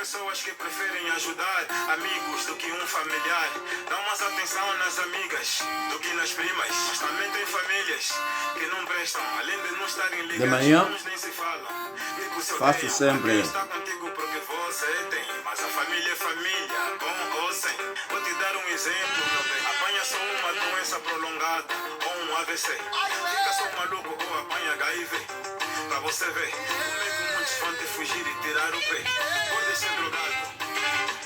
pessoas que preferem ajudar amigos do que um familiar. Dão mais atenção nas amigas do que nas primas. Mas também tem famílias que não prestam, além de não estarem De ligados, manhã uns nem se falam. Tipo, se faço odeiam. Há sempre quem está contigo porque você tem, mas a família é família, com ou sem. Vou te dar um exemplo, meu bem. Apanha só uma doença prolongada ou um AVC. Fica só maluco ou apanha HIV. Pra você ver como é que muitos vão te fugir e tirar o pé. Pode ser drogado,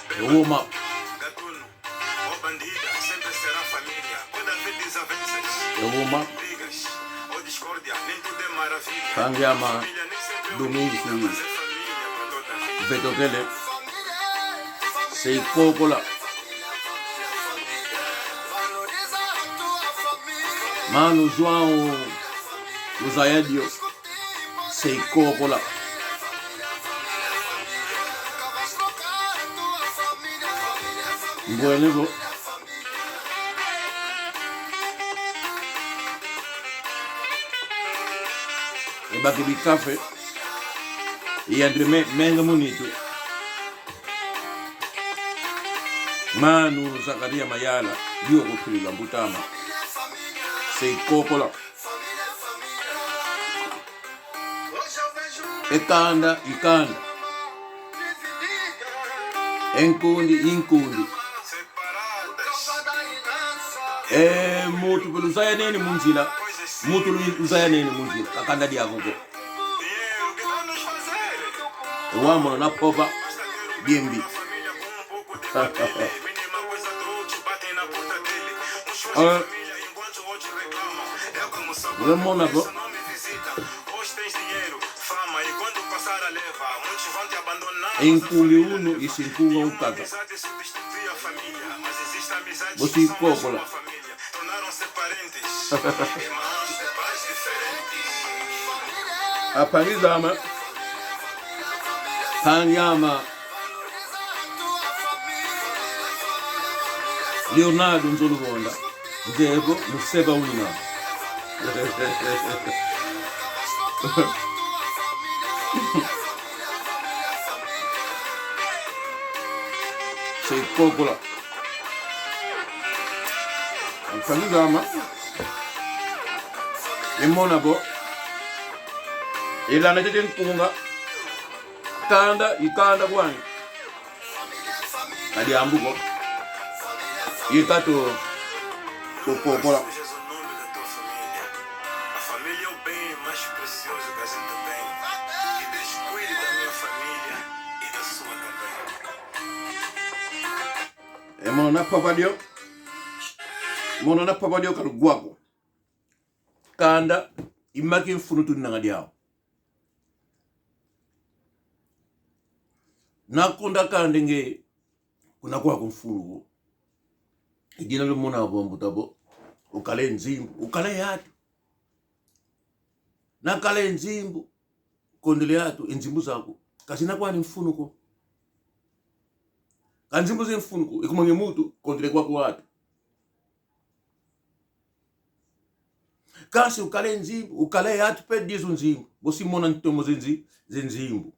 bêbado, uma gatuno ou bandida, sempre será família. Pode haver desavenças, uma brigas ou discórdia, nem tudo é maravilha. pangiama Família nem sempre é Domingo unida, mas é família pra toda a vida. vetokele seikokola mano João Luzaedio seikokola mbwenevo ebaki bikafe yandre menga munitu manu Zakaria Mayala liokuphilila mbutama seikokola ekanda ikanda enkundi inkundi e mutu luzaya neni munzila mutu luzaya neni munzila kakanda diakuko ewamona na popa biembi Remona ko enkumbi uno isinkunga ukaka bosikokola apangizama panyama Leonardo Nzoluvonda Nzego Museba wina seikokola apangizama emona bo ilana tete nkunga kanda ikanda kwani kadiambuko ikato kukokola A família é o bem mais precioso que a gente tem. Que Deus cuide da minha família e da sua também. emono na papadio mono na papadio kalugwako kanda imaki mfunu tunanga diao nakonda kande nge kuna kwako mfunu idina lomona bombo tabo ukale nzimbu ukale yatu nakale nzimbu kondele yatu enzimbu zako kasi nakwani mfunuko kanzimbu zemfunuko ikumange mutu kondele kwako watu kasi ukale nzimbu ukale yatu pe dizo nzimbu bosimona ntomo zenzi zenzimbu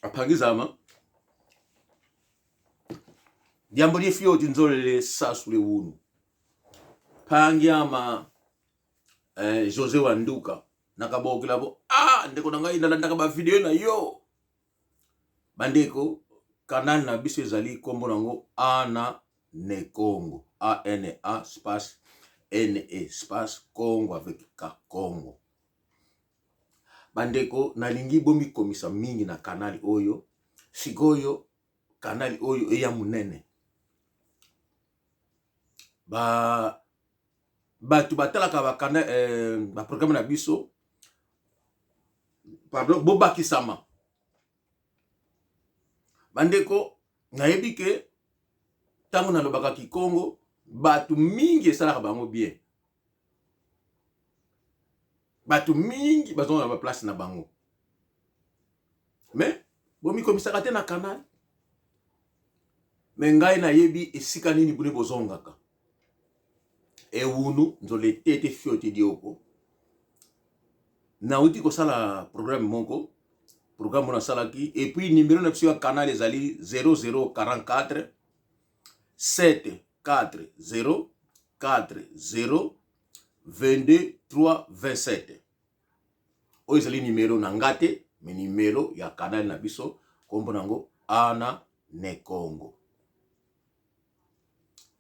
aphangizama Diambo liefyoti nzolele sasu lewunu phangiama eh, José Wanduka nakabokela bo ah ndeko na ngai nalandaka ba video na yo bandeko kanal na biso ezali nkombo nango ana ne Congo A N A space N E space Congo avec K Congo bandeko nalingi bomikomisa mingi na kanal oyo sikoyo kanal oyo eya monene ba bato batalaka bakana eh, baprograme na biso pardon bobakisama bandeko nayebi ke ntango nalobaka kikongo bato mingi esalaka bango bien bato mingi bazonga na baplace na bango me bomikomisaka te na canal me ngai nayebi esika nini bino bozongaka ewunu nzole tete fiote dioko. Nauti kosala programme moko, programme oyo nasalaki, et puis numero na biso ya canal ezali 0044 7 4 0 4 0 22 3 27. Oyo ezali numero na nga te, mais numero ya canal na biso, kombo nango Ana Nekongo.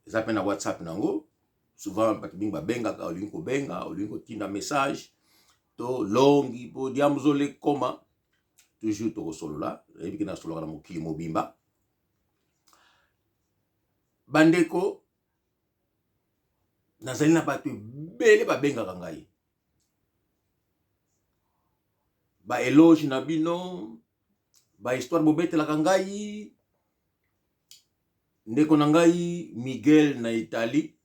Eza pe na WhatsApp nango. Souvent bato mingi babengaka, olingi kobenga, olingi kotinda message to longi po diamzole koma toujours tokosolola. Nayebi ke nasololaka na mokili mobimba. Bandeko, nazali na bato ebele babengaka ngai, ba eloge na bino, ba histoire bobetelaka ngai. Ndeko na ngai Miguel na Italie,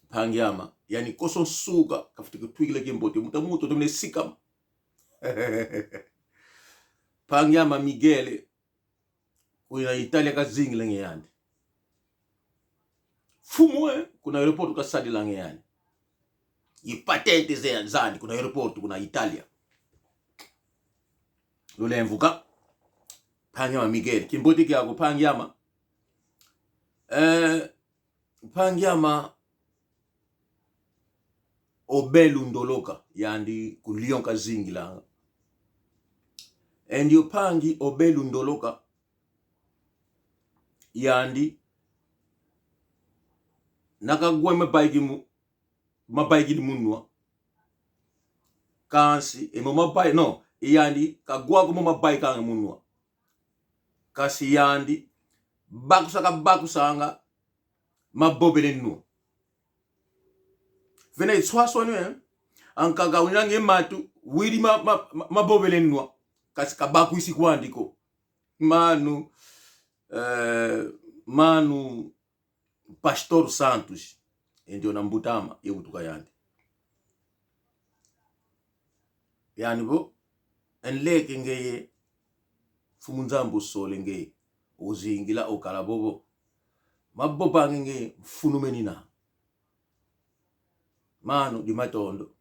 pangiama yani koso nsuka kafuti kutwikilaki mbote muta muto tomene sikama. Pangiama Miguel kuna Italie kazingila nge yandi fumu kuna aeroport kasadila nge yandi ye patente ze zandi kuna aeroport kuna Italia lulemvuka. Pangiama Miguel kimbote kyako pangiama pangiama obelu ndoloka yandi ku Lyon kazingilanga endio pangi obelu ndoloka yandi nakagwa mabaiki mu mabaiki munwa kasi emo mabai no yandi kagwa ko mabai kanga munwa kasi yandi bakusaka bakusanga mabobele nwa vena itswaswa nwe ankaga unyange matu wili mabobele nwa kasi kabakuisi kwandiko manu manu Pastor Santos endio na mbutama yekutuka yandi yani bo enleke ngeye fumu nzambu sole ngeye uzingila okala bobo mabobange ngeye mfunumenina manu di matondo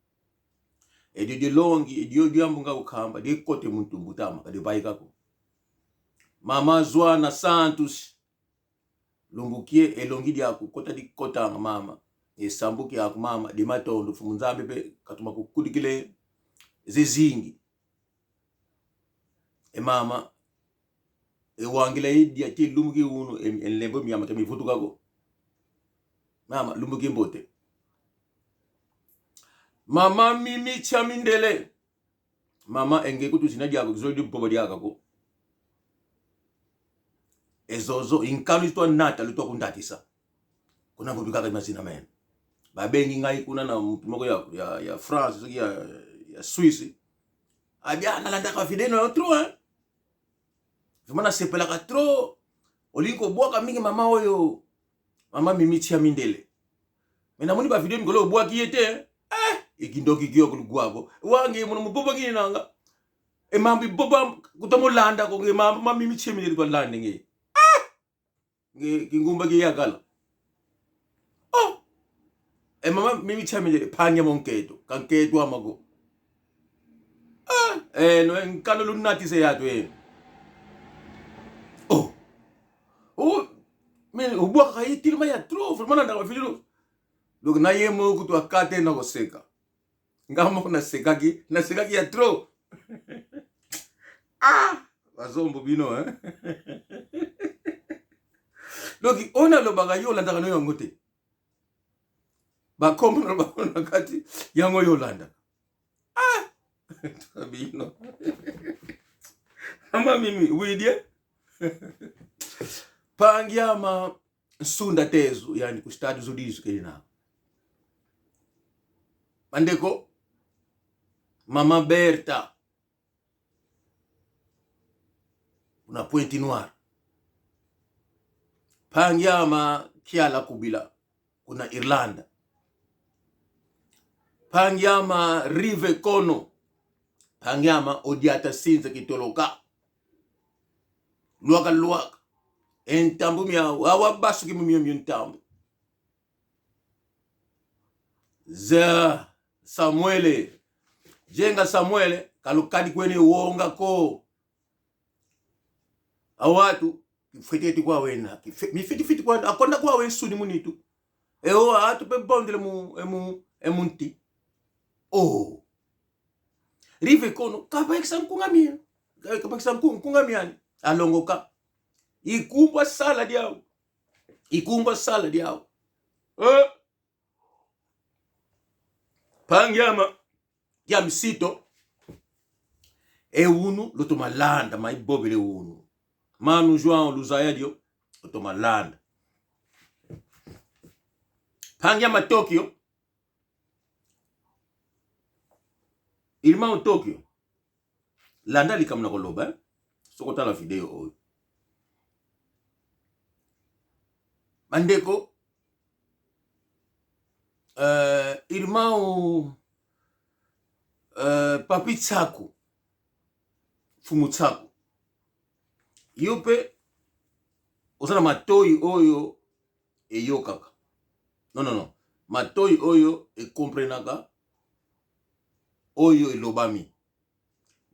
edio dilongi edio diambunga kukhamba dikote muntu mbutama kadi baikako mama Zwana Santos lumbukie elongi diaku kota dikotanga mama esambuki yaku mama di matondo fumu nzambe pe katuma kukudikile zizingi e mama ewangila idia ti lumbuki unu enlembo miyama te mivutukako mama lumbuki mbote mama mimi chamindele mama enge kutu zina diako zoli dibobo diakako ezozo inkanu twa nata lutwa kundatisa kuna mbobi kaka mazina mene babengi ngai kuna na mutu moko ya France soki ya Suisse abia nalandaka video na yo trop hein vraiment nasepelaka trop olingi kobwaka mingi mama oyo mama mimi tia mindele me namoni ba video mikolo obwaki ye te ikindoki kiyo kulugwako wange muno muboba kini nanga emambo iboba kutomolanda ko ngemambo mamimi tia mindele twalande nge nge kingumba kiyakala oh emama mimi tia mindele phanya monketo kanketo amako no nkalo lunatise yato yena oh oh mais obwakaka ye telema ya trop vraiment nalandaka bavideo donc na ye moko kutu akate na koseka nga moko nasekaki nasekaki ya trop ah bazombo bino hein donc oyo nalobaka yo olandaka no yango te bakombo nalobaka na kati yango yo olandaka ah bino mama mimi widie pangiama nsunda tezu yani ku stade zudizu kelina bandeko mama Berta kuna Pointe Noire pangiama kiala kubila kuna Irlanda pangiama rive kono pangiama odiata sinza kitoloka lwaka lwaka entambu miawu awa basuki mumio mio ntambu za Samuele Jenga Samuel kalukadi kwene wonga ko awatu kifeteti kwa wena mifiti kwa akonda kwa wen suni munitu ewo atu pe bondele mu emu emunti oh rive kono kapakisa nkunga mia kapakisa nkunga miani alongoka ikumbwa sala diao ikumbwa sala diao eh. Pangiama ya msito ewunu lotomalanda maibobele unu manu João Luzaya dio lotomalanda pangiama Tokyo irmão Tokyo landa likambo na koloba eh? Soki otala video oyo bandeko irmão papi Tsaku Fumu Tsaku yo mpe oza na matoi oyo eyokaka non non non matoi oyo ekomprenaka oyo elobami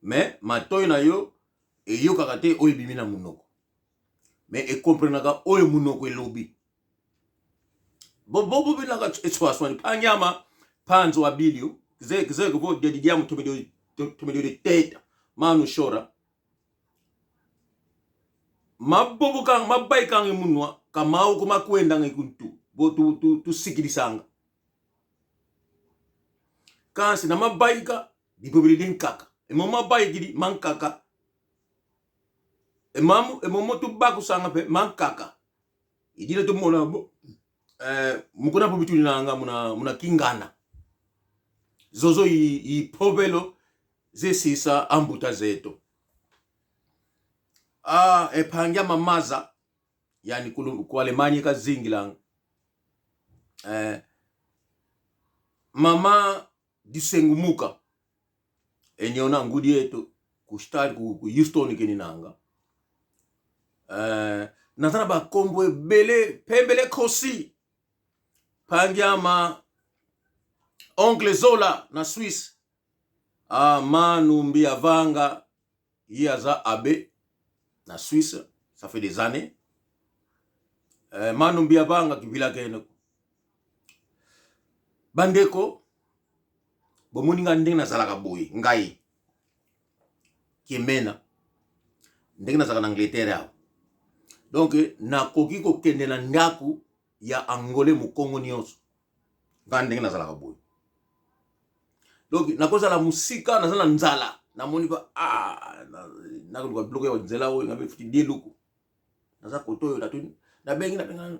me matoi na yo eyokaka te oyo ebimi na monoko me ekomprenaka oyo monoko elobi bobinaka etswaswani phanyama phanzi wabilio zeko dedidiamu tomedioteta manu shora mabobokanga mabaikanga emunwa kamau kumakwendanga ikuntu bo tusikilisanga kasi na mabaika dipobeli dinkaka emo mabaikidi mankaka emamu emomo tubakusanga pe mankaka idile tumona bo mukuna po bituli nanga muna muna kingana zozo ipobelo zesisa ambuta zeto ah ephangia mamaza yani ku Alemanya kazingilanga mama disengumuka enyona ngudi yetu ku stade ku Houston keni nanga naza na bakombo ebele pembele kosi pangiama oncle Zola na Suisse ah, Manu Mbiavanga ye aza abbé na Suisse ça fait des années Manu Mbiavanga kibila kene bandeko bomoni nga ndenge nazalaka boye ngai kimena ndenge nazalaka na Angleterre awa donc nakoki kokende na ndako ya Angolais mokongo nyonso nga ndenge nazalaka boye donc nakozala mosika naza na nzala namoni ba ah, nakoluka biloko ya nzela oyo ngabe futi dieluku naza koto oyo natuni nabengi nabenga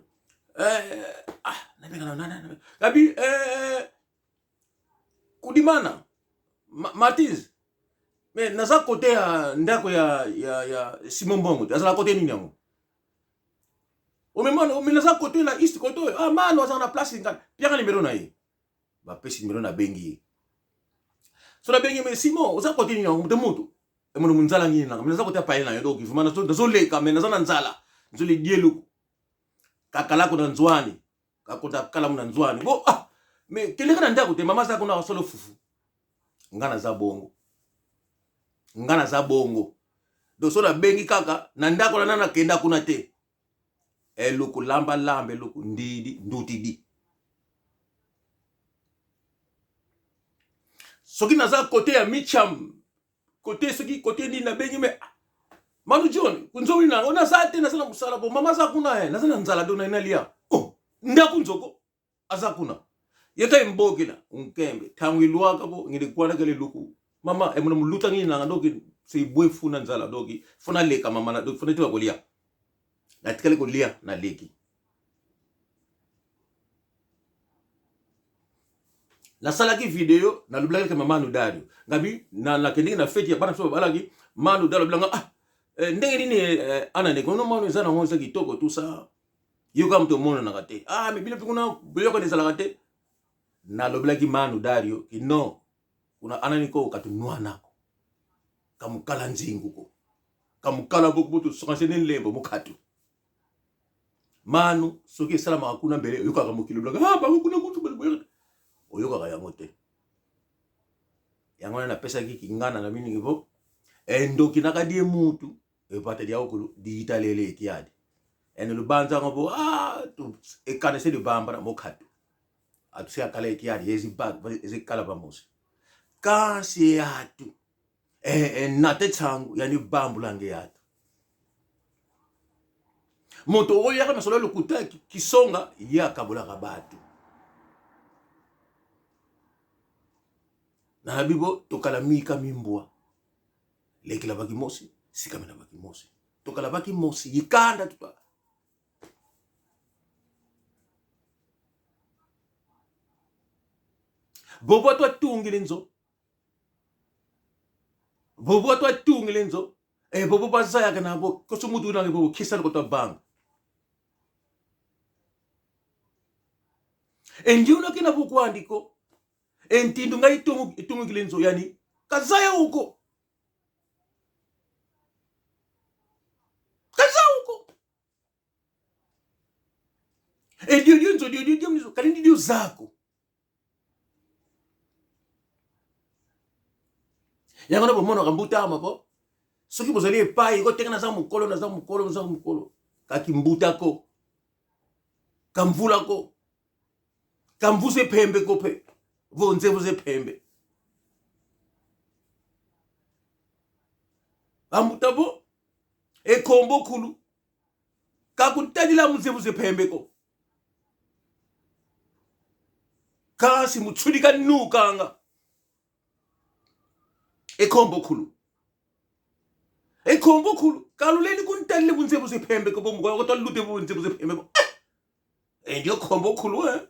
eh, ah, nabenga na gabi eh, kudimana Martins mais naza kote ya ndako ya, ya, ya Simon Mbongo te azala kote nini yango omemana ome naza kote na east kote oyo ah mano azala na place ngai piaka nimero na ye bapesi nimero nabengi ye so nabengi me Simon oza kote nini yango moto moto emono monzala nini nanga me naza kote ya paye na yo donc vraiment nazoleka me naza na nzala nzoli dieluku kakalako na nzwani kakota kalamu na nzwani bo ah me kendeka na ndako te mama aza kuna asolo fufu nga naza bongo nga naza bongo donc so nabengi kaka na ndako na nana nakenda kuna te eluku lamba lamba eluku ndidi ndutidi soki naza kote ya micham kote soki kote nini nabengi me ah, manu john nzobi na naza te naza na mosala bo mama aza kuna e naza na nzala do na nalia oh ndako nzoko aza kuna yeka imbokela unkembe tango ilwaka bo ngili kwana kele luku mama emona muluta ngini nanga doki se funa nzala doki funa leka mama na doki funa tika kolia natikali kolia na leki nasalaki video nalobelaki ke mama Dario ngabi nakendeki na feti ya bana biso babalaki Manu Dario bilanga ah ndenge nini ana ndeko no manu eza nango eza kitoko tout ça yo kaka moto omonanaka te ah me bino mpe kuna biloko ezalaka te nalobelaki Manu Dario ki non kuna anani ko katunwanako kamukala nzingu ko kamukala bokubutu sokansene nlembo mukatu manu soki esalamaka kuna mbele oyokaka mokili olobaka ah bango kuna kutu oyokaka yango te. Yango wana napesaki kingana na miningi po endoki nakadi mutu epata dia okulu diitalele etiadi ene lubanza ngo po ah ekanese libamba na mokhatu atuse akala etiadi ezibag ezikala pamusi kasi yatu nate tsangu yani bambu lange yatu moto oyo yaka masolo ya lokuta kisonga ye akabolaka bato na bibo tokala mika mimbwa lekela bakimosi sikami na bakimosi tokala bakimosi yikanda tuta bobo twatungile nzo bobo twatungile nzo eh bobo bazayaka nabo koso mutu unange bobo khisana kodwa banga endiuna kina bokwandiko entindu ngai itungukile nzo yani kazaya uko kaza uko endio nzo dio dio nzo kalindi dio zako yango na bomonaka mbutama po soki bozali epai koteka naza mokolo naza mokolo naza mokolo kaki mbutako kamvulako kamvuze phembe ko phe vonze vuze phembe ambuta bo ekhombo khulu kakutalila muze phembe ko kasi mutshudi ka nukanga ekhombo khulu ekhombo khulu kaluleni kuntalile bunze buze phembe ko bomukoya kodwa lude bunze buze phembe ko eh ndiyo khombo khulu eh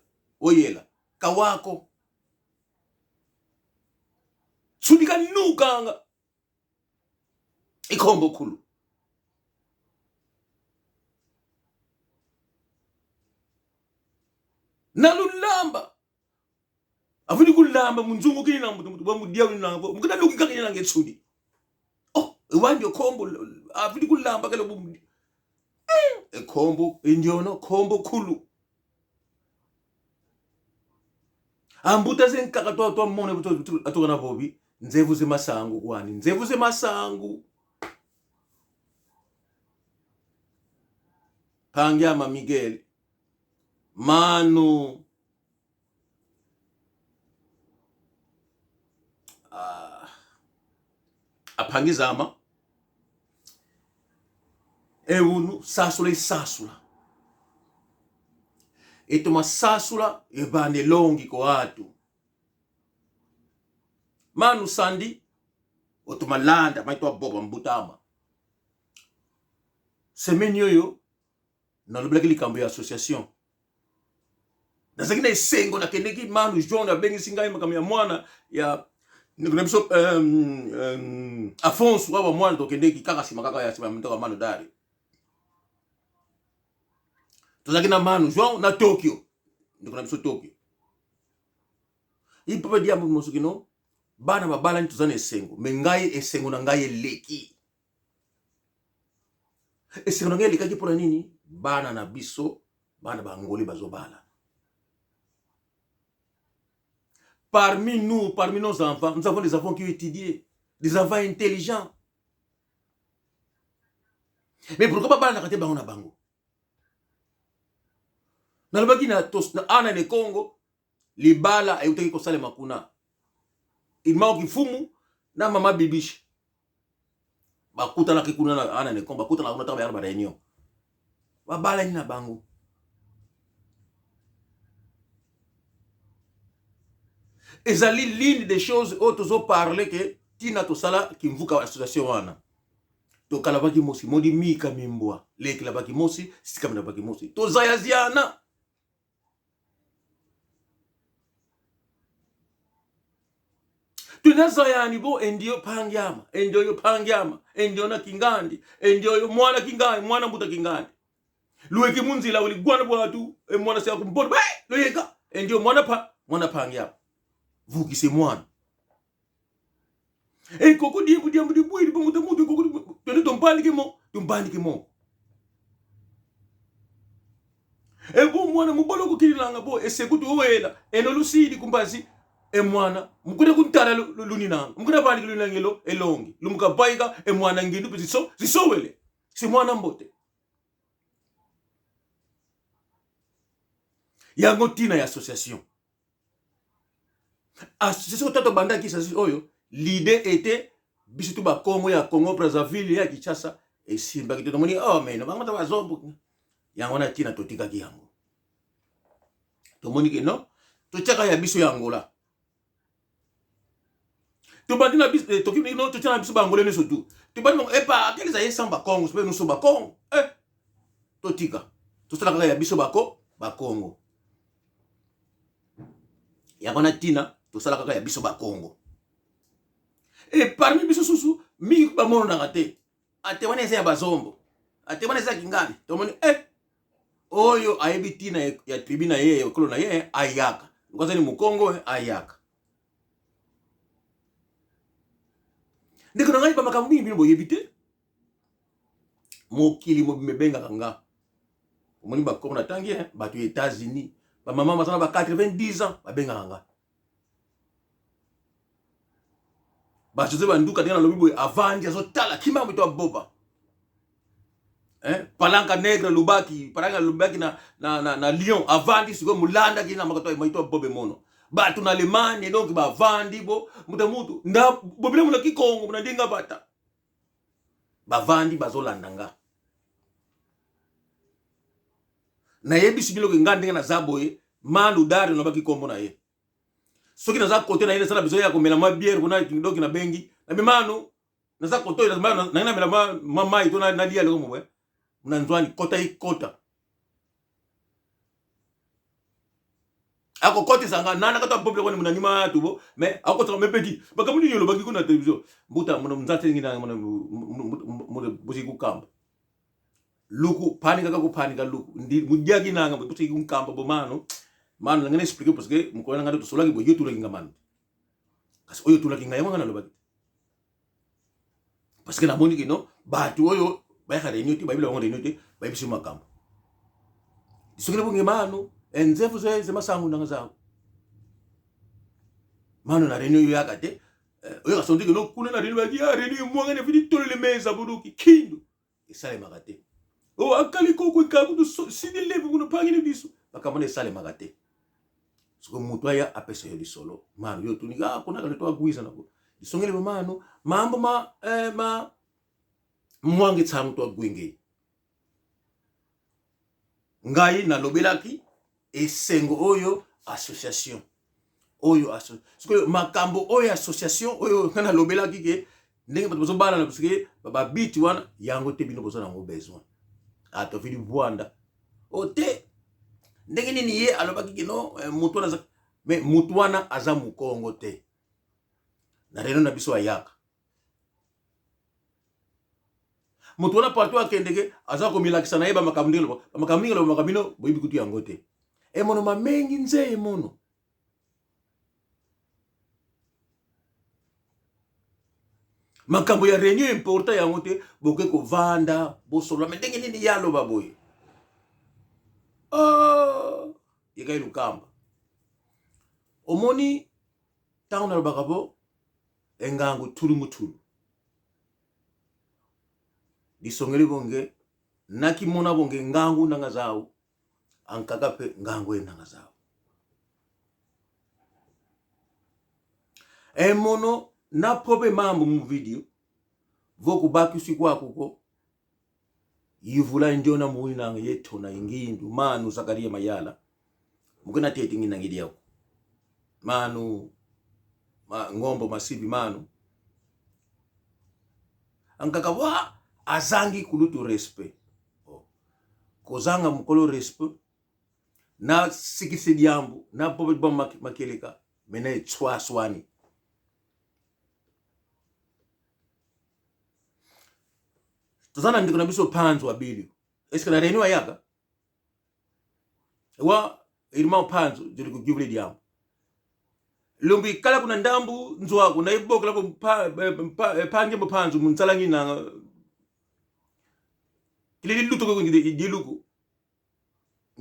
oyela kawako tshudi ka nukanga ikhombo khulu nalulamba afuni kulamba munzungu kini na mutu wa mudia ni na mukina luki kini na ngetsudi oh wandi khombo afuni kulamba kale bu ekhombo indiono khombo khulu ambuta zenkaka twa twa mone atokana bobi nzevu zemasangu kwani nzevu zemasangu pangyama Miguel Manu aphangizama ewunu sasula isasula etoma sasula ebanda elongi ko atu manu sandi otoma landa maito aboba mbutama semaine oyo nalobelaki likambo ya association nazalaki na esengo nakendeki manu john abengisi ngai makambo ya mwana ya ndeko na biso afonso wa mwana tokendeki kaka nsima kaka ya nsima ya mtoka manu dari tozalaki na manu joan na tokyo ndeko na biso tokyo ipapa diambo mosoki no bana babalani toza na esengo me ngai esengo na ngai eleki esengo na ngai elekaki mpo na nini bana na biso bana bangoli bazobala parmi nous parmi nos enfants nous avons des enfants qui ont étudié des enfants intelligents mais pourquoi babalanaka te bango na bango nalobaki na, na ana ne congo libala eutaki kosalema kuna imao kifumu na mama bibishi bakutanaki kuna na ana ne congo bakutanaka kuna ntango bayaka ba réunion babalani na bango ezali l'une des choses oyo tozoparle ke ntina tosala kimvuka association wana tokalabaki mosi modi mika mimbwa lekelabaki mosi sikaminabaki mosi tozayaziana tunazayani bo endiyo pangyama endiyo pangyama endiyo na kingandi endiyo mwana kingandi mwana mbuta kingandi lueki munzila uligwana bwatu e mwana siya kumbona ba loyeka endiyo mwana pa mwana pangyama vukise mwana ekoko diembu diembu dibwili bongo mutu ekoko tene tombandike mo tombandike mo ebo mwana mobali okokililanga bo esekutu owela eno lusidi kumbazi. Emwana mukuna kuntala luninanga mukuna bandiki lunangelo elongi lumuka baika emwana ngindu mpe ziso zisowele si mwana mbote. Yango ntina ya association. Association oyo tobandaki oyo, l'idée était biso tu bakongo ya Congo Brazzaville ya Kinshasa esimbaki te, tomoni oh mais bango ta bazombo. Yango wana ntina totikaki yango, tomoni ke non, totiaka ya biso ya Angola, tobandi na biso, toki no totia na biso ba Angolais nyonso tu tobandi bango epa akeleza ye sans bakongo mpe nyonso bakongo, totika tosala kaka ya biso bako bakongo. Yango na ntina tosala kaka ya biso bakongo. E parmi biso susu mingi bamonanaka te, ate wana eza ya bazombo, ate wana eza ya kingani. Tomoni oyo ayebi ntina ya tribu na ye, ekolo na ye, ayaka azali mokongo, ayaka. Ndeko na ngai, bamakambo mingi bino boyebi te. Mokili mobimba ebengaka nga, omoni bakongo natangi, bato ya États-Unis, bamama baza na ba 90 ans babengaka nga. Bajose Banduka, ndenge nalobi boye, avandi azotala kimambo to aboba, Palanka Negre Lubaki, Palanka Lubaki na Lyon, avandi sikoyo molandaki na makato maito abobe mono. Bato na Allemagne donc bavandi bo mutu mutu nda bobile muna kikongo muna ndinga bata bavandi bazolanda nga. Nayebisi bino ke nga ndenge naza boye, Manu Dari nalobaki nkombo na ye. Soki naza kote na ye, nasala besoin ya komela mwa bière kuna, donc nabengi nabi Manu, naza kote oyo nange namela mwa mai to nalia eloko moboye na nzwani kota ikota akokotisa nga nana kata peuple kwani munanima tubo mais akotisa me petit makambo nini olobaki kuna na télévision mbuta muna nzate ngi na muna busi kukamba luku panika ka kupanika luku ndi mudiaki nanga busi kukamba bo mano mano nanga expliquer parce que mukolo nanga tosolaki bo yo tulaki nga mano kasi oyo tulaki nga yango nga nalobaki parce que namoni kino bato oyo bayaka réunion te, bayebila bango réunion te, bayebisi makambo soki nabonge mano nzefu ze masango ndanga zawo mano na réunion oyo yaka te. Oyoka sondi kino kuna na réunion baki ya réunion mwanga na vidi tolele meza buduki kindu esalemaka te. O akali koko ekakutu sidi levi kuna pangini biso makambo na esalemaka te. Soki moto aya apesa yo lisolo mano yo otuni ah kuna kale to agwiza na lisongele bo mano mambo ma ma mwange tsangu to agwenge ngai nalobelaki esengo oyo association oyo sikoyo makambo oyo association oyo ngai nalobelaki ke ndenge bato bazobalana parce babiti wana yango te bino boza nango besoin. Atovili bwanda o te ndenge nini ye alobaki kino motu wana, mais motu wana aza mokongo te na réunion na biso ayaka. Motu wana partout akendeke aza komilakisa na ye bamakambo ndenge bamakambo mingi alobaka, bino boyebi kutu yango te. Emono mamengi nze emono makambo ya réunion important yango te, boke kovanda bosolola. Me ndenge nini ye aloba boye? Oh, yekai lukamba omoni ntango nalobaka bo engangu tulu mutulu lisongeli bonge nakimona bonge ngangu nanga zau ankaka mpe ngangu ye nanga zau emono napobe mambo mu video vokubakisi kwakuko yivula njona muinanga yetona ingindu manu Zakaria Mayala mukena tete nginangili yako manu ma, ngombo masibi manu ankaka wa azangi kulutu respect, oh. Kozanga mokolo respect na sikisi diambu na pobe bom makeleka mena etswaswani toza na ndeko na biso panzo abili eske na réunion ayaka wa irmão panzo joli kujuvile diambu lumbi kala kuna ndambu nzwaku na ibokela ko pange bo panzo muntsala ngina kilili luto ko diluku.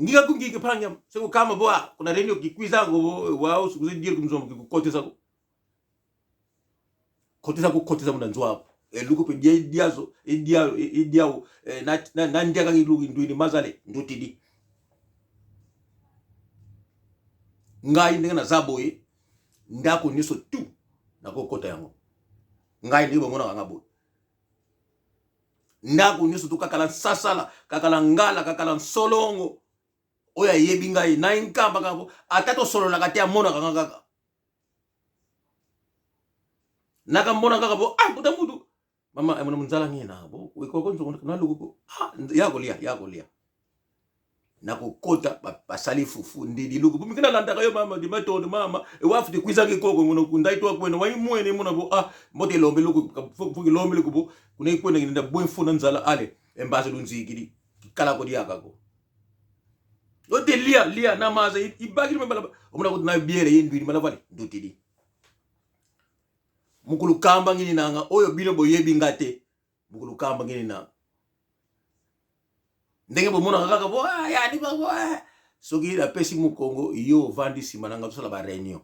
Ngika kungike phanya sekukama boa kuna renio kikwizango wao sikuzidir kumzombo kikukoteza koteza kukoteza muna nzwako eluku pe dia diazo idia idia na na na ndiaka kiluki ndwini mazale ndutidi ngai ndenge naza boye ndako nyonso tu nakokota yango ngai ndenge bomonaka nga boye ndako nyonso tu kakala nsasala kakala ngala kakala nsolongo oyo ayebi ngai na nkamba kaka ata tosololaka te amonaka nga kaka nakamona kaka bo ah buta mutu mama emona munzala ngina bo wekoko nzongo na lukuko ah ya kolia ya kolia nakokota basali fufu ndidi luku bumiki nalandaka yo mama di matondo mama ewafuti kwizaki koko ngono kundai twa kwena wai mwene mona bo ah mbote lombe luku fuki lombe luku bo kuna kwena nginda bwe mfuna nzala ale embaze lunzikili kala ko diaka ko ote lia lia na maza ibaki mabala omona ko na biere yendwini malavali ndutidi mukulu kamba ngini nanga oyo bino boyebi nga te mukulu kamba ngini nanga ndenge bomonaka kaka bo ah, yani bango ah. Soki napesi mokongo yo ovandi nsima na nga tosala ba réunion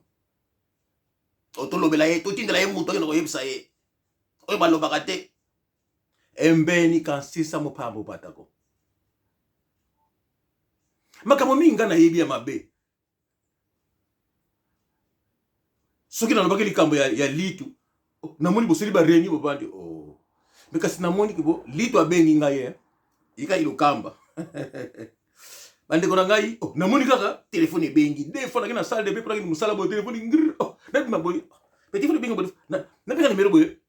tolobela ye totindela ye moto akende koyebisa ye oyo balobaka te embeni kansisa mopambo patako makambo mingi nga nayebi ya mabe soki nalobaki likambo ya, ya litu oh, namoni boseli ba réunion bobandi oh. Me kasi namoni ke bo litu abengi ngai eh. Yika ilokamba bandeko na ngai oh, namoni kaka telefone ebengi deux fois nake na salle de bain mpo mosala boye telefone ngr oh, nabima boye pe telefone ebengi boye napeka nimero boye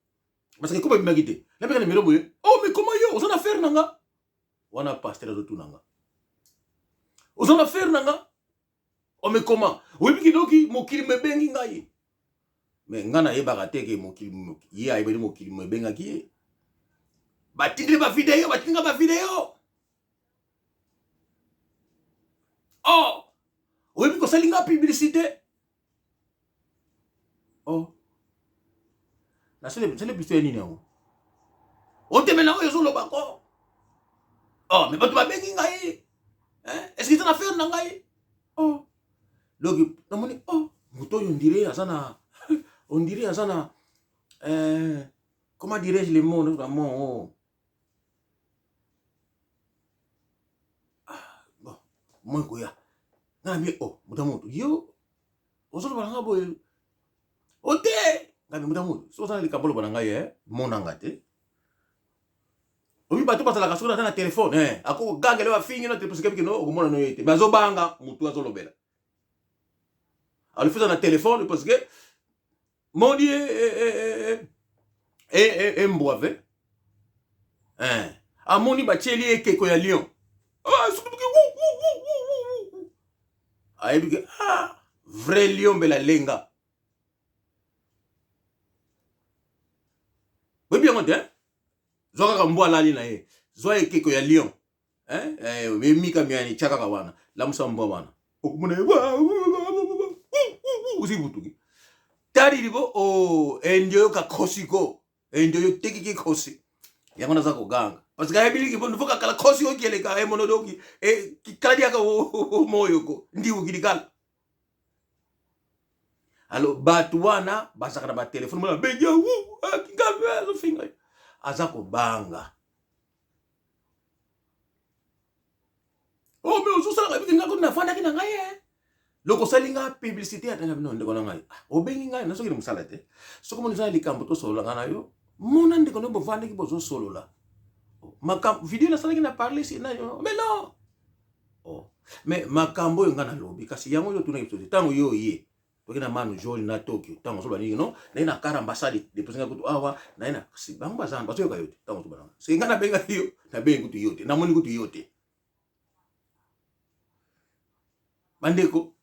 parce que koma ebimaki te napeka nimero boye oh mais comment yo oza na affaire na nga wana pasteur azotuna nga oza na affaire na nga oh mais comment oyebi kidoki mokili mebengi ngai me ngai nayebaka te ke mokili ye ayebeli mokili mebengaki ye batindeli bavideo batindi nga bavideo oh oyebi kosali nga publicité oh nasali biso ya nini yango otemela oyo ozoloba ko oh me bato babengi ngai est ce que eza na affaire na ngai oh donc namoni oh moto oyo ondire aza na ondire aza na euh, comment dirais-je le mot vraiment oh. Ah, bon moi koya nga nabi oh moto moto yo ozoloba na nga boye ote nga bi moto moto soki oza na likambo oloba na ngai eh, mona nga te oyebi bato bazalaka soki naza na telefone eh, akokogangela bafingi na telefone soki kino okomona no ye te me azobanga motu azolobela alifuza na telefone parce que modi embwa ve eh, amoni batieli ye ekeko ya lion ah, ayebi ke ah, vrai lion mbela lenga oyebi yango te zwa kaka mbwa alali na ye zwa ekeko ya lion eh, eh, emika miani tya kaka wana lamusa mbwa wana okomona ozibutuki taliliko o endio yoka khosiko endio yotekiki khosi yango naza koganga parce que ayebiliki bo ndifo kakala khosi okieleka emono doki e kikala diaka moyo ko ndiwu kilikala alo bato wana bazalaka na batelefone mona bengi kingabe azofinga aza kobanga oh mais ozosalaka ebiki nga kutu nafandaki na ngai eh. Loko osali nga publicité atanga bino ndeko na ngai ah, obengi ngai nasoki na mosala te soki omoni eza na likambo tosolola ngai na yo mona ndeko na yo bovandaki bozosolola oh, makambo video nasalaki na parle si na yo mais non oh. Mais makambo oyo ngai nalobi kasi yango oyo otunaki biso te ntango yo oye toki na manu joli na tokyo ntango ozoloba nini no naye na kar ambassade depose ngai kutu awa naye na kasi bango baza bazoyoka yo te ntango ozoloba nanga soki ngai nabengaki yo nabengi kutu yo te namoni kutu yo te bandeko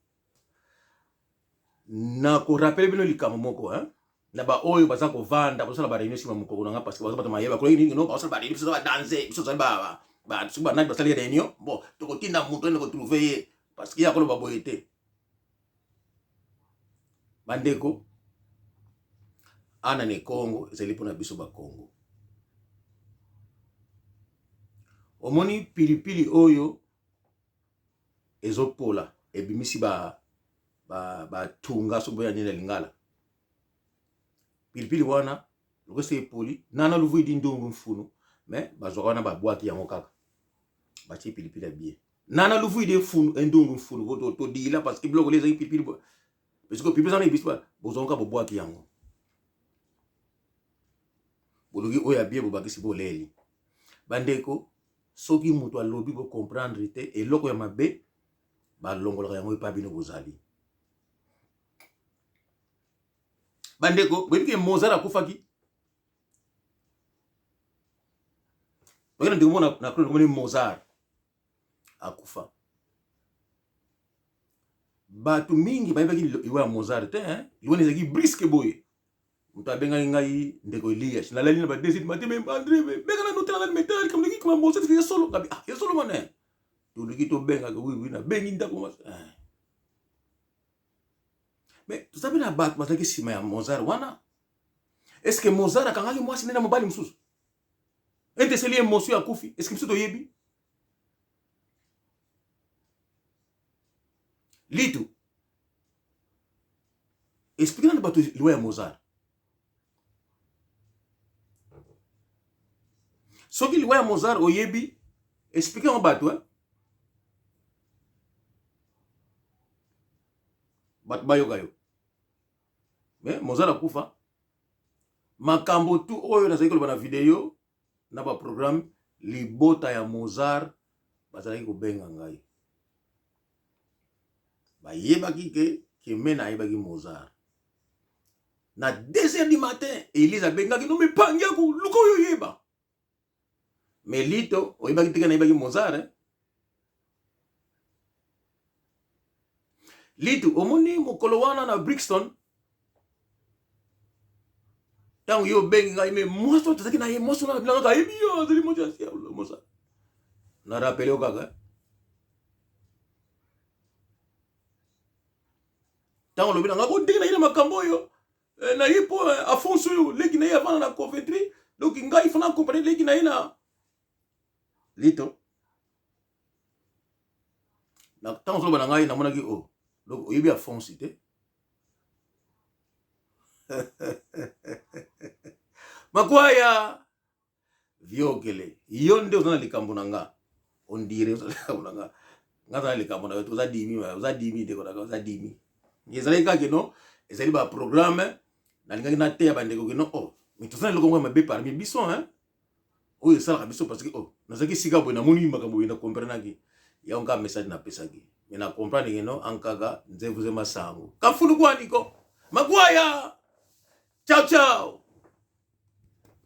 nakorapele bino likambo moko hein? Na baoyo baza kovanda bazosala bareunion nsima mokoko na nga parce que baza bato mayeba kolaki nini no bazosala bareunion biso toza badanze biso tozali soki banani basali réunion bon tokotinda moto ene kotrouve ye parce que ye akoloba boye te bandeko ana na ekongo ezali mpona biso bakongo omoni pilipili oyo. ezopola ebimisi ba ba batunga soki boya nini na lingala pilipili wana lokola epoli nana luvuidi ndungu mfunu mais bazwaka wana babwaki yango kaka batie pilipili ya bien nana luvuidi mfunu endungu mfunu todila parce que biloko ezalaki pilipili parce que pilipili eza na ebisi bozwaka bobwaki yango boluki oyo ya bien bobakisi boleli bandeko soki moto alobi bo comprendre te eloko ya mabe balongolaka yango epa bino bozali bandeko boyebi ke mozart akufaki oye na ndeko moko na komoni mozart akufa bato mingi bayebaki liwa ya mozart te liwa ezalaki briske boye moto abengaki ngai ndeko elias nalali na ba 2 matin me andre benga nanu tala nanu metala likambo ndenge koma mozart ya solo ngabi ah ya solo wana toluki tobengaka wiwi nabengi ndako eh. Mais toza mpe na bato bazalaki nsima ya mozart wana. Est ce que mozart akangaki mwasi nde na mobali mosusu ete eseli emotion akufi? Est ce que biso toyebi litu explike nanu bato liwa ya mozart. Soki liwa ya mozart oyebi, explike yango bato eh? Bato bayoka yo. Me mozart akufa, makambo tu oyo nazali koloba na video na baprogramme, libota ya mozart bazalaki kobenga ngai, bayebaki ke Kemena ayebaki mozart. Na 2 heures du matin Elise abengaki no mipangi ya koluka oyo oyeba. Me lito oyebaki teke nayebaki mozart eh? Litu omoni mokolo wana na Brixton ntango yo obengi ngai me mwasi oyo tozalaki na ye, mwasi wana bilanga ayebi yo azali mwasi ya mozart na rapele yo kaka ntango olobi na ngai ko ndenge na ye na makambo oyo eh, na ye mpo eh, afonso oyo leki na ye avanda na Coventry, donc ngai fana accompagne leki na ye na lito na ntango ozoloba na ngai namonaki o oh, donc oyebi afonsi te makwaya viokele yo nde oza na likambo na nga ondire oza na likambo na nga nga aza na likambo na yo te oza dimi oza dimi ndeko na nga oza dimi ezalaki kaka keno ezali baprogramme nalingaki nateya bandeko keno o oh, mais toza na eloko moko ya mabe parmi biso hein oyo esalaka biso parce que oh nazalaki esika boye namoni makambo boye na comprenaki yango kaka message napesaki mais na comprendre keno ankaka nzevuze masango kafulukwani ko makwaya ciao ciao.